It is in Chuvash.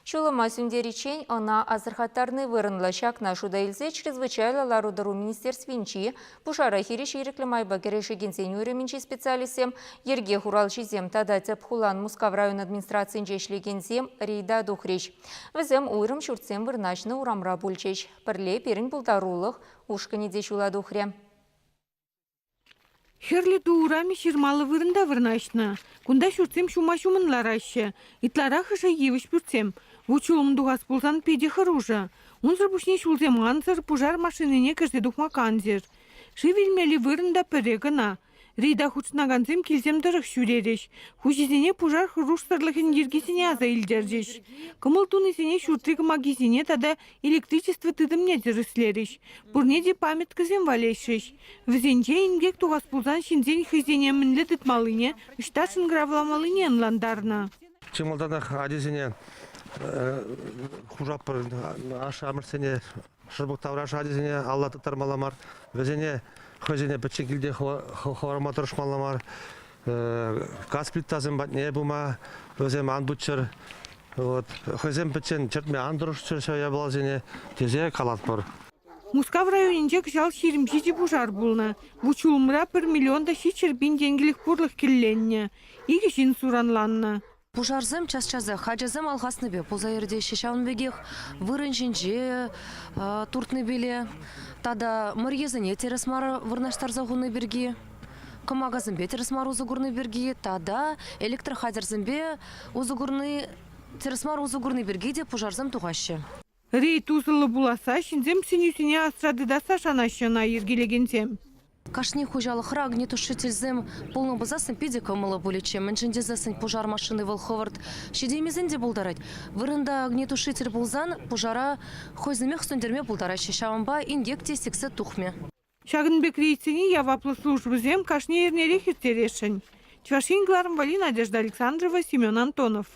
Ҫулӑма сӳнтериччен ӑна асӑрхаттарни вырӑнлӑ. Ҫакна шута илсе чрезвычайлӑ лару-тӑру министерствинчи пушара хирӗҫ ирӗклӗ майпа кӗрешекенсен уйрӑмӗнчи специалистсем, йӗрке хуралҫисем тата тӗп хулан Мускав район администрацийӗнче ӗҫлекенсем рейда тухрӗҫ. Вӗсем уйрӑм ҫуртсем вырнаҫнӑ урамра пулчӗҫ. Пӗрле пирӗн пултарулӑх ушкӑнӗ те ҫула тухрӗ. Хӗрлӗ Ту урамӗ ҫырмаллӑ вырӑнта вырнаҫнӑ. Кунта ҫуртсем ҫума-ҫумӑн лараҫҫӗ. Ытларахӑшӗ йывӑҫ пӳртсем. Вут-ҫулӑм тухас пулсан питӗ хӑрушӑ. Унсӑр пуҫне ҫулсем ансӑр, пушар машинине кӗрсе тухма кансӗр. Шыв илмелли вырӑн та пӗрре кӑна. Рейда хутшӑнакансем килсем тӑрӑх ҫӳрерӗҫ, хуҫисене пушар хӑрушсӑрлӑхӗн йӗркисене аса илтерчӗҫ. Кӑмӑл тунисене ҫуртри кӑмакисене тата электричество тытӑмне тӗрӗслерӗҫ. Пурне те памяткӑсем валеҫрӗҫ. Вӗсенче инкек тухас пулсан ҫынсен хӑйсене мӗнле тытмаллине, ӑҫта шӑнкӑравламаллине ӑнлантарнӑ. Чи малтанах ачасене хушатпӑр, ашшӗ-амӑшсене шӑрпӑк тавраш ачасене алла тыттармалла мар, вӗсене хӑйсене пӗччен килте хӑварма тӑрӑшмалла мар, газ плитасем патне пыма вӗсем ан пыччӑр, вот, хӑйсем пӗччен чӗртме ан тӑрӑшчӑр ҫав япаласене тесе калатпӑр. Мускав районӗнче кӑҫал 27 пушар пулнӑ. Вут-ҫулӑмра пӗр миллион та 700 пин тенкӗлӗх пурлӑх кӗлленнӗ. Икӗ ҫын суранланнӑ. Пушарсем час-часах ачасем алхаснипе пулса иртеҫҫӗ. Ҫавӑн пекех вырӑн ҫинче туртнипеле тата мӑрьесене тӗрӗс мар вырнаҫтарса хуни пирки, кӑмакасемпе тӗрӗс мар усӑ курни пирки тата электрохатӗрсемпе усӑ курни тӗрӗс мар усӑ курни пирки те пушарсем тухаҫҫӗ. Рейд усӑллӑ пуласса, ҫынсем сӗнӳсене асра тытасса шанаҫҫӗ ӑна йӗркелекенсем. Кашни хуҫалӑхра огнетушительсем пулнӑ пулсассӑн питӗ кӑмӑллӑ пулӗччӗ. Мӗншӗн тесессӗн пушар машини вӑл хӑвӑрт ҫитеймесен те пултарать. Вырӑнта огнетушитель пулсан пушара хӑйсемех сӳнтерме пултараҫҫӗ. Ҫавӑнпа инкек те сиксе тухмӗ. Ҫакӑн пек рейдсене яваплӑ службӑсем кашни эрнерех ирттересшӗн. Чӑваш Ен кӑларӑм валли Надежда Александрова, Семен Антонов.